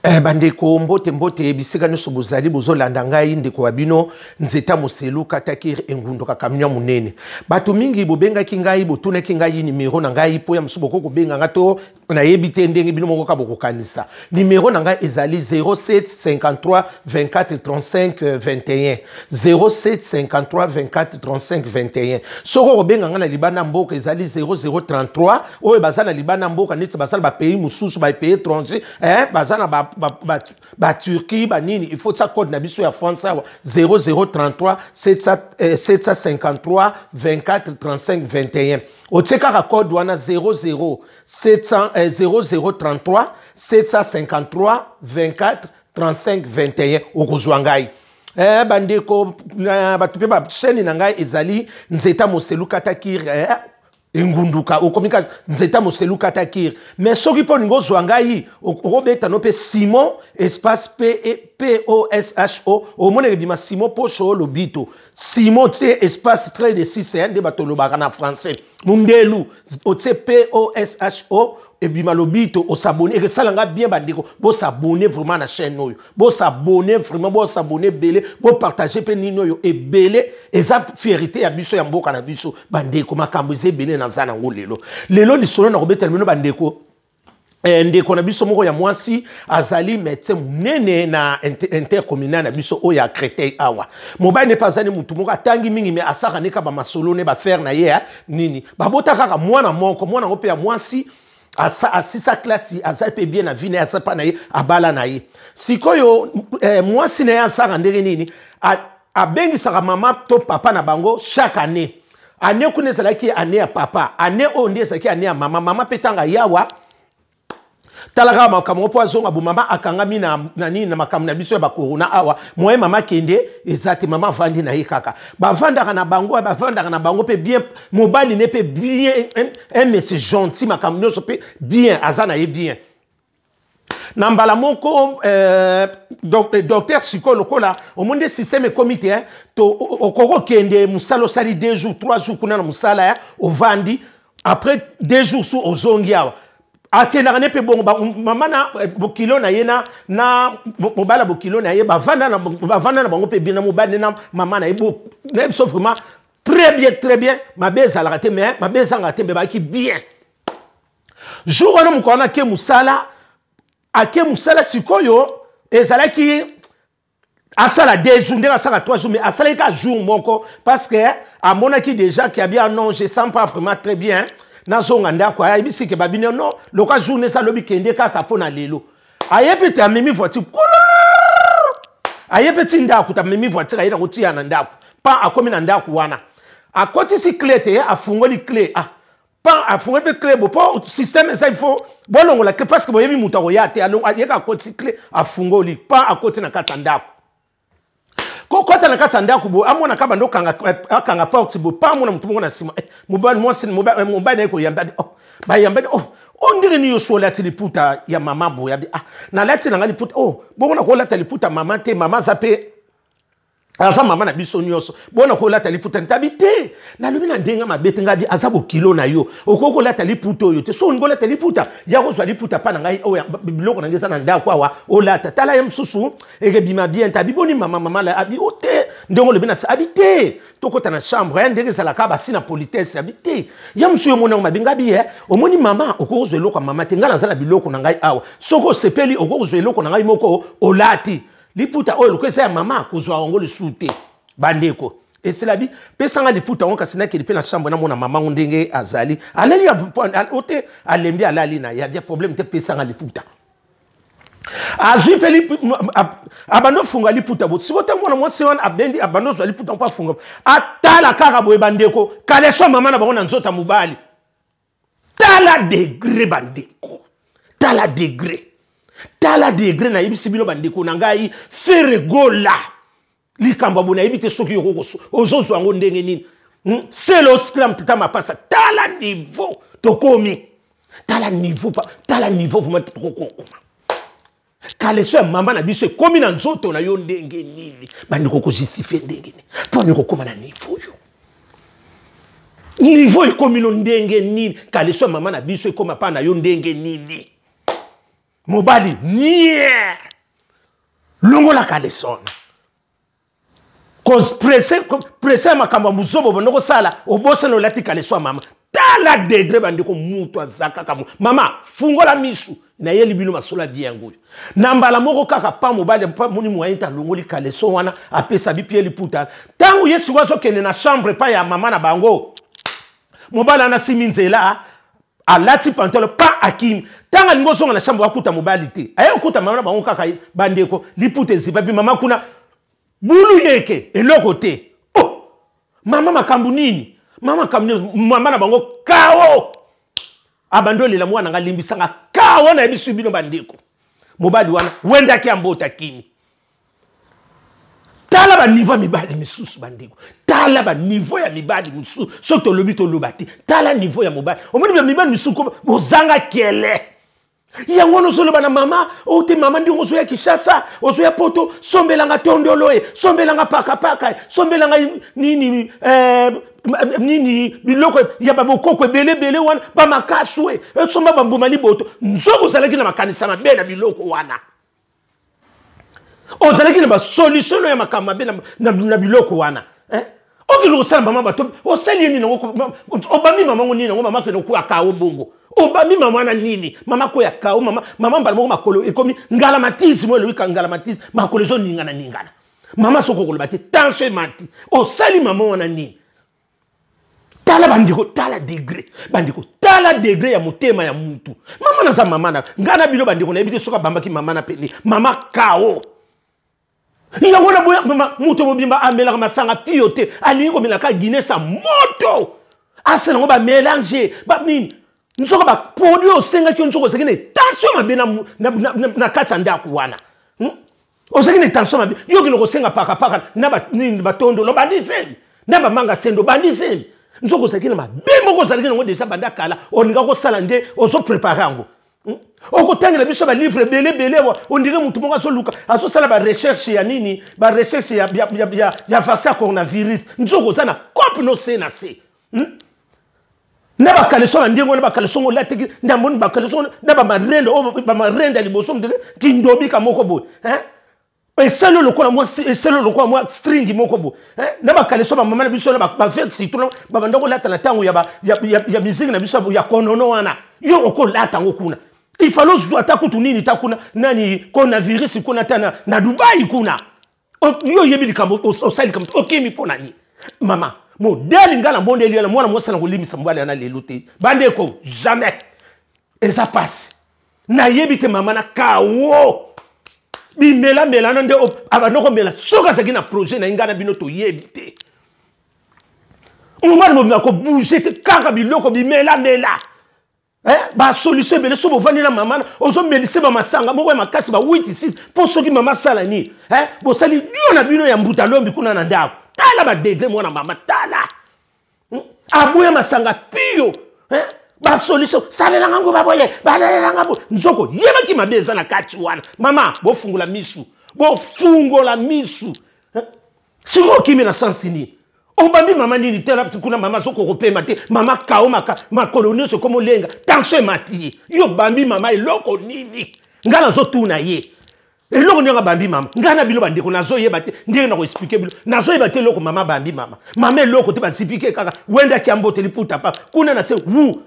Bandeko, mbote mbote bisika nyonso bozali bozolanda ngai, ndeko wa bino Nzeta Moselu Katakir Engundu Kakamia monene. Bato mingi bobengaki ngai, botunaki ngai nimero na ngai mpo ya mosusu bokoki kobenga ngai to nayebi te ndenge bino moko kaka bokokanisa. Nimero na ngai ezali 07 53 24 35 21, 07 53 24 35 21. Soki okobenga ngai na libanda mboka, ezali 0033. Oyo baza na libanda mboka, neti baza na bapays mosusu, bapays étranger, baza na Baturquie, banini, il faut tia code na biso ya France awa, 0033 753 24 35 21. Otie kaka code wana 00 700, 0033 753 24 35 21, okozwa ngai. Bandeko, bato mpe bachaîne na ngai ezali Nzeta Moselu Katakir Engunduka. Okomi ka Nzeta Moselu Katakir. Mais soki mpo olingi ozwa ngai, okobeta no mpe Simon espace P O S H O, omonaka ebima Simon Posho Lobito. Simon tie espace trait de 6, nde bato olobaka na français mundelu, otie P O S H O, ebima Lobito. Os'abonner, ekesala nga bien. Bandeko, bos'abonner vraiment na chaîne oyo, bos'abonner vraiment, bos'abonner ebele, bopartager mpe nini oyo ebele. Eza fierté ya biso, ya mboka na biso. Bandeko, makambo eza ebele naza nango lelo. Lelo lisolo na kobetela bino, bandeko, ndeko na biso moko ya mwasi azali médecin monene na intercommunal na biso oyo ya Créteil awa. Mobali ne mpe azali mutu moko atangi mingi, me asaka ne kaka bamasolo ne baaffaires na ye. Nini, babota kaka mwana moko, mwana yango mpe ya mwasi, asisa classe, aza mpe bien na vie na ye, aza mpa na ye, abala na ye. Sikoyo mwasi na ye asaka ndenge nini? Abengisaka mama to papa na bango chaque année. Année kuna ezalaki année ya papa, année oyo nde ezalaki année ya mama. Mama mpe ntango ayawa, tala kaka makambo mpo azonga bo mama akangami na nini, na makambo na biso ya bakorona awa. Moye mama kende eza te, mama avandi na ye kaka. Bavandaka na bango, bavandaka na bango mpe bien, mobali ne mpe bien, un monsieur gentil, makambo nyonso mpe bien, aza na ye bien. Na mbala moko docteur sikoyo, lokola omoni nde système ekomi te, to okoki okende mosala, osali 2 jours, 3 jours kuna na mosala ya ovandi, après 2 jours su ozongi awa. Akendaka ne mpe bongo. Mama na bokilo na ye na mobali ya bokilo na ye bavanda na bango mpe bien, na mobali na mama na ye na biso, vraiment très bien, très bien. Mabe ezalaka te, mais mabe ezangaka te, mpe bayaki bien. Jour wana, mokolo wana ake mosala, ake mosala. Sikoyo ezalaki asala 2 jours, ndenge asala 3 jours, mais asalaki kaka jour moko, parce que amonaki déjà ke abi: "Ah non, je sens pas vraiment très bien, nazonga ndako." Ayebisi ke babino: "Non, loka journée eza alobi, kende kaka mpo na lelo." Ayebi te, amemi voiture, aye mpe ti ndako, amemi voiture, aye nango tia na ndako. Pa akomi na ndako wana, akotisi clé te, afungoli clé. Ah, pan afungoli mpe clé bo, mpo système eza, il faut bolongola clé, parce que boyebi moto akoya te. Ayeka, akotisi clé, afungoli, pan akoti na kati ya ndako. Kokɔta na kati ya ndako boye, amona ka bando akanga porte boye, pa amona motu moko na nsima, mobali, mwasi, mobali naye koyamba. Oh, bayambaki: "Oh, o ndenge nini yo so olati liputa ya mama boye?" Abi: "Ah, nalati na ngai liputa. Oh, bongo nakolata liputa mama te? Mama aza mpe, aza mama na biso nyonso, bona kolata liputa ntabi te." Nalobi na ndenge mabe te, ngai aza bokilo na yo, okoki kolata liputa oyo te. So olingi olata liputa, ya kozwa liputa mpa na ngai oyo, biloko na ngai eza na ndako awa, olata. Tala ye mosusu ekebima bien te. Abi: "Boni mama, mama la?" Abi: "O te, ndenge olobi na se." Abi: "Te, tokɔta na chambre ya ndenge ezalaka basi na politesse." Abi: "Te, ya mosusu yo omoni yango mabe." Ngai abi: "Ye omoni mama, okoki kozwa eloko ya mama te. Ngai naza na biloko na ngai awa. Soki osepeli, okoki kozwa eloko na ngai moko olati. Liputa oyo lokola eza ya mama, kozwa yango lisusu te." Bandeko, eselabi pesanga liputa yango, kasi nakende mpe na chambre, namona mama ngo ndenge azali, alali o te, alembi, alali na ye. Abia: "Problème te, pesanga liputa." Azwi mpe, abandi ofunga liputa bo. Sikoyo ntango mwana mwasi wana abendi, abandi ozwa liputa mpo afunga, atala kaka boye, bandeko, caleçon mama na bango na nzoto ya mobali. Tala degré, bandeko, tala degré, tala degré. Nayebisi bino, bandeko na ngai, Ferre Gola, likambo ya boye nayebi te soki yoko ozozwa yango ndenge nini. Selo scram tata mapasa, tala niveau tokomi, tala niveau, tala niveau vraiment tokokokoma. Caleçon ya mama na biso ekomi na nzoto na yo ndenge nini? Bandeko, kojustifier ndenge nini mpo ani kokóma na niveau yo? Niveau ekomi no ndenge nini? Caleçon ya mama na biso ekóma mpa na yo ndenge nini? Mobali nie longola caleçon. Kopresse presse ya makambo ya buzoba obanda kosala, obosana olati kaleso ya mama. Tala degre bandeko, mutu aza kaka mama, fungola misu nayeli bino masolo ya bien yango oyo. Na mbala moko kaka pa mobali pa moni moyen te, alongoli kaleso wana, apesa bipie liputa. Ntango ye sikoyo azokende na chambre epai ya mama na bango, mobali wana asimi nzela, alati pantalon pa akimi. Ntango alingi ozonga na chambre, akuta mobali te, aye okuta mama na bango kaka. Bandeko, liputa ezipapi mama kuna, bulu yeke eloko te. Oh mama, makambo nini mama, makambo nini mama na bango kao abandi olela mwana nga limbisanga kao. Nayebisi bino bandeko, mobali wana wendaki ya mbota kimi. Tala baniveau ya mibali misusu bandeko, tala baniveau ya mibali mosusu. Soki tolobi toloba te, tala niveau ya mobali. Omoni ba mibali misusu bozanga kele yango wana. Ozoloba na mama oyo te, mama ndenge ozoya Kinshasa, ozoya Poto, sombelanga tondolo e, sombelanga pakapaka e, sombelanga nini, nini, biloko ya babokoko ebele ebele wana, bamakasu e, somba bambuma liboto. Nzoko ozalaki na makanisa mabe na biloko wana, ozalaki na basolution ya makambo mabe na biloko wana, eh? Okende kosala mama bato, osali ye nini yango? Obambi mama ngo nini yango? Mama akende kokwea kao bongo, obambi mama wana nini? Mama koya kao, mama, mama mbala moko makolo ekomi ngala matisi mo elobi ngala matisi, makolo ezoningana ningana. Mama soki okoloba te, tension emati. Osali mama wana nini? Tala bandeko, tala degré bandeko, tala degré ya motema ya mutu. Mama naza mama na ngai na bino bandeko, nayebi te soki abambaki mama na pene mama kao yango na boya. Mama moto mobimba amelaka masanga pio te, alingi komelaka Guinness ya moto, asala yango bamélange banini. Nzoka baproduit osengaki yo, nzoka ozalaki na tension mabe na kati ya ndako wana, Ozalaki na tension mabe. Yo okende kosenga pakapaka na nini, batondolo bandi zemi na bamanga sendo bandi zemi. Nzoka ozalaki na mabe moko, ozalaki nango deja banda kala, olinga kosala nde ozoprépare yango. Okotangela biso balivre ebele ebele, ondire motu moko azoluka, azosala barecherche ya nini, barecherche ya vaccin ya coronavirus. Nzoka oza na cope no se na se, Na bakaleso na ndenge wana, bakaleso ngo olataki ndamboni, bakaleso na bamarende oyo, bamarende ya liboso ndenge kindobika moko boye, esali lokola mwa, esali lokola mwa string moko boye, na bakaleso bamama na biso na bavert citron babanda kolata na ntango ya miziki na biso ya konono wana. Yo okolata yango kuna, il fallait ozwa ata kutu nini ta kuna nani coronavirus kuna, ata na Dubai kuna. Yo oyebi likambo osali, likambo okimi mpo na nini? Mama modele ngai na mbondeli yana mwana mwasi na kolimisa mobali yana lelo te bandeko, jamais. Eza pasi, nayebi te mama na kawo bimelamela na nde abanda komela. Soki azalaki na projet na ye, ngai na bino toyebi te. Mobali mobima kobouge te, kaka biloko bimelamela, eh, basolution ebele. Soki bovandi na mama, ozomelise bamasanga moko ya makasi ba 8 6, mpo soki mama asala nini, eh, bosali dio na bino ya mbuta lombi kuna na ndako. Tala badegre mwana mama, tala, Aboya masanga pio, eh? Basolution salelanga ngo baboye, balelelanga bo. Nzoko yebaki mabe eza na kati wana. Mama, bofungola misu, bofungola misu, eh? Sikoyo okimi na sansi nini? Obambi mama nini? Tala kuna, mama azokoka kopema te, mama kao makolo nyonso ekoma olenga, tension emati ye. Yo bambi mama eloko nini? Ngai nazotuna ye eloko ndenge abambi mama. Ngai na bino bandeko, nazoyeba te ndenge na koexplike bino, nazoyeba te eloko mama bambi mama. Mama eloko te, bazipike kaka wendaki ya mbote liputa pa kuna na se wu.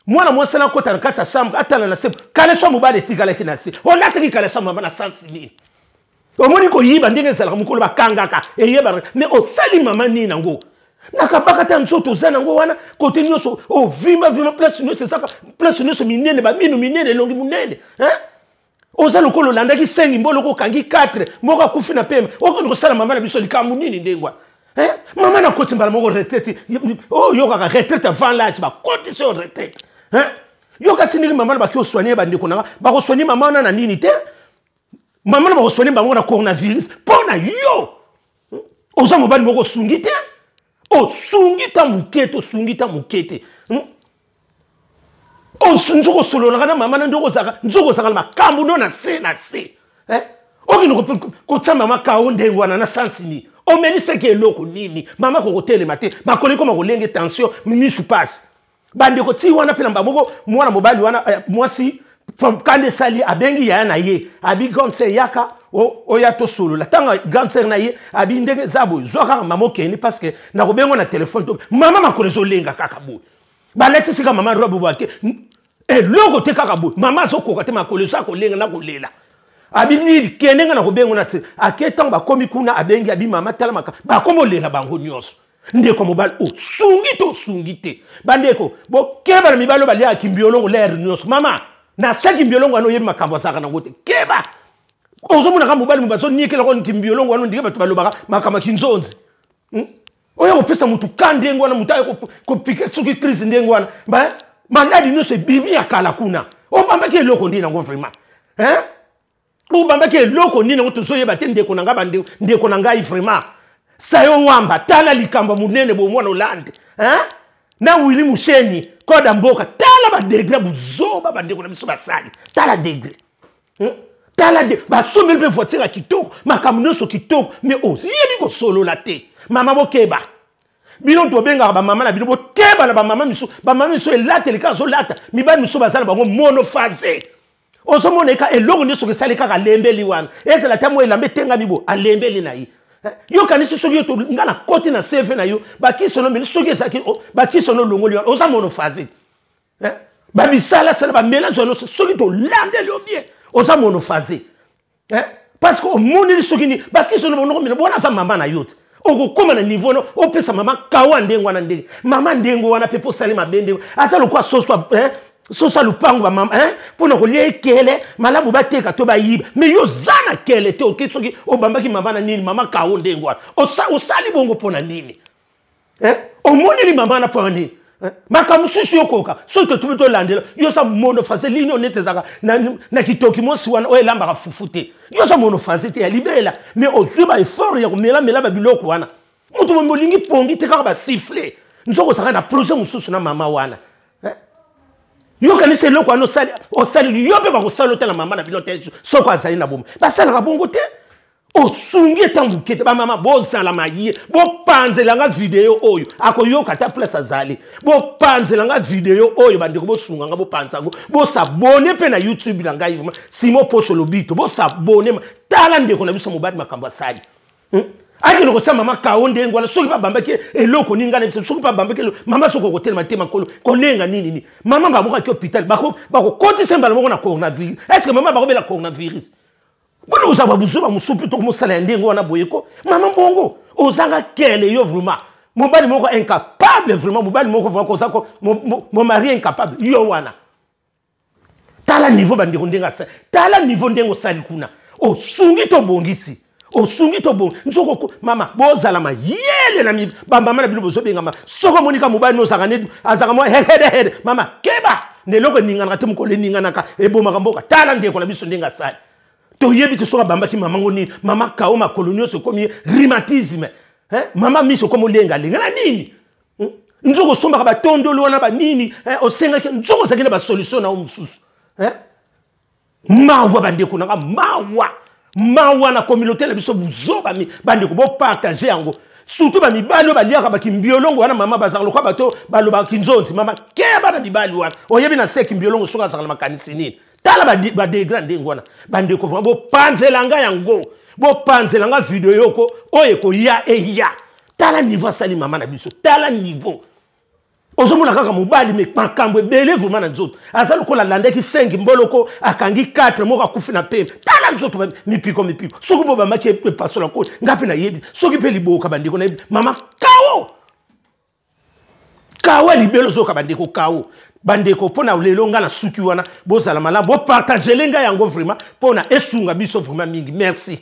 Mwana mwasi nakota na kati ya chambre, atala na se, kaleso mobali etikalaki na se. Olataki kaleso mama na sansi nini? Omoni koyiba ndenge ezalaka, mokolo bakangaka eyebana. Me osali mama nini nango? Nakabaka ta nzoto oza nango wana, kote nyonso ovimba vimba, place nyonso ezaka, place nyonso minene, bamino minene, elongi monene, oza lokola olandaki sengi mbolo okangi 4 moko akufi na pema. Okende kosala mama na biso likambo nini ndenge wana? Mama nakoti mbala moko retraite oyo, yokaka retraite avant l'âge, bakotisi oyo retraite. Yoka si ndenge mama na baki osoigne. Bandeko nanga, bakosoigne mama wana na nini te? Mama na bakosoigne bango na coronavirus mpo na yo. Oza mobali moko osungi te, osungi ta moke te, osungi ta moke te. Nzoko osololaka na mama na ndenge ozalaka, nzoko ozalaka na makambo no na se na se, okende kotia mama kao ndenge wana na sansi nini? Omelisaki eloko nini? Mama kokotelema te, makolo ekoma kolenge, tension, misu pasi. Bandeko, ti wana mpe na mbamoko mwana mobali wana, mwasi. Kanda esali, abengi yaya na ye, abi grande sœur yaka oya tosolola. Ntango grande sœur na ye abi ndenge eza boye, zwa kaka mama okende parce que nakobengo na telefone to mama makolo ezolenga kaka boye, balatisi kaka mama robe boye te, eloko te kaka boye, mama azokoka te, makolo eza kolenga na kolela. Abi nini, kende nga nakobengo na te. Ake, ntango bakomi kuna, abengi, abi mama tala maka, bakomi olela bango nyonso. Ndeko mobali osungi te, osungi te. Bandeko, bokeba na mibali oyo baliaka kimbiolongo lere nyonso. Mama nasaki mbiolongo wana, oyebi makambo azalaka nango te, keba. Ozomonaka mobali mo bazoniekela ko kimbiolongo wana, ndenge bato balobaka makambo ya kinzonzi, Oyo kopesa motu ka ndenge wana, motu aye kopike soki crise ndenge wana, maladi nyonso ebimi ya kala kuna. Obambaki eloko nini yango vraiment, hein? Obambaki eloko nini yango tozoyeba te. Ndeko na ngai, ndeko na ngai vraiment, sayo wamba, tala likambo monene bo mwana Hollande, hein? Na Willy Musheni koda mboka, tala badegre buzoba bandeko na biso basali, tala degre, Tala de basombeli mpe voiture ya kitoko, makambo nyonso kitoko, mais oyebi kosolola te. Mama, bokeba bino tobengaka bamama na bino, bokeba na bamama misusu. Bamama misusu elateli kaka azolata, mibali misusu baza na bango monophase. Ozomona eka eloko nyonso esali kaka alembeli wana, ezala ta mwa elamba etengami bo alembeli na ye. Yokanisi soki yo nga na koti na CV na yo, bakisono meli soki ezalaki bakisono olongoli wana, oza monophase. Bamisalasala bamélange wana nyonso, soki tolandeli yo bien, oza monophase, parce que omoneli soki nini bakisono bonoko mino bona aza mama na yo te. Okokóma na niveau no opesa mama kawa ndenge wana, ndenge mama ndenge wana mpe mpo osali mabe ndenge aza lokola soso, soso ya lupango bamama, mpo na kolia ekele malamu bateka to bayiba. Mais yo oza na kele te. Oke soki obambaki mama na nini, mama kawo ndenge wana, osali bongo mpo na nini? Omoneli mama na mpo na nini? Makambo mosusu yokoka soki totubi tolandela yo oza monophase lini oyo neti ezalaka na kitoki mosi wana oyo elambaka fufu te. Yo oza monophase te ya libela, mais ozwi baeffort ya komelamela babiloko wana. Moto momi olingi pongi te, kaka basiffle nzoko ozalaka na projet mosusu na mama wana. Yokanisi eloko wana osali yo mpe bakosala otala mama na bino te soko azali na bomo, basalaka bongo te. Osungi ntango moke te. Bamama, bozala maye, bopanzela nga video oyo, akoyoka ata place azali. Bopanzela nga video oyo, bandeko, bosunga nga, bopanza yango, bosabone mpe na YouTube na ngai, Simo Poso Lobito, bosabone. Tala ndeko na biso mobali makambo asali, Akende kotia mama kao ndenge wana, soki babambaki eloko nini ngai na biso, soki babambaki eloko mama, soki okotelema te makolo kolenga nini nini, mama babokaki hôpital, bakokotisa mbala moko na coronavirus. Est ce que mama bakobela coronavirus? Boni kozala babuzoba mosusu mpe tokomosala ya ndenge wana boye ko mama bongo ozanga kele yo vraiment mobali moko incapable, vraiment mobali moko vraiment koza ko mo mari incapable yo wana. Tala niveau bandeko ndenge asali, tala niveau ndenge osali kuna, osungi to obongisi, osungi to bongi nzoko. Mama, bozala mayele na bamama na bino bozobengama. Soki omoni ka mobali nozalaka neti azalaka mwa hedehede, mama keba na eloko eninganaka te, mokolo eninganaka ebomaka mboka. Tala ndeko na biso ndenge asali, toyebi te soki abambaki mama ngo nini. Mama kao makolo nyonso ekomi rhumatisme, mama miso ekomi olengalenga na nini. Nzoko osombaka batondolo wana banini, osengaki nzoko ozalaki na basolution na yo mosusu. Mawa bandeko nanga, mawa, mawa na communauté na biso, buzoba. Bandeko, bopartage yango, surtout bamibali oyo baliaka bakimbiolongo wana. Mama bazalaka lokola bato balobaka kinzonzi. Mama, keba na mibali wana, oyebi na se kimbiolongo soki azalaka na makanisi nini. Tala badegra ndenge wana. Bandeko, vraiment bopanzela nga yango, bopanzela nga video yoko oyo ekoya eya. Tala niveau asali mama na biso, tala niveau. Ozomona kaka mobali me makambo ebele vraiment na nzoto, aza lokola alandaki 5 mboloko, akangi 4, moko akufi na pembe. Tala nzoto mipiko mipiko, soki mpo bamaki epasola koli nga mpe nayebi, soki mpe liboka bandeko nayebi. Mama kao kao ya libelo ozoyoka bandeko, kao bandeko. Mpo na lelo nga na suki wana, bozala malamu, bopartagele ngai yango vraiment mpo na esunga biso vraiment mingi. Merci.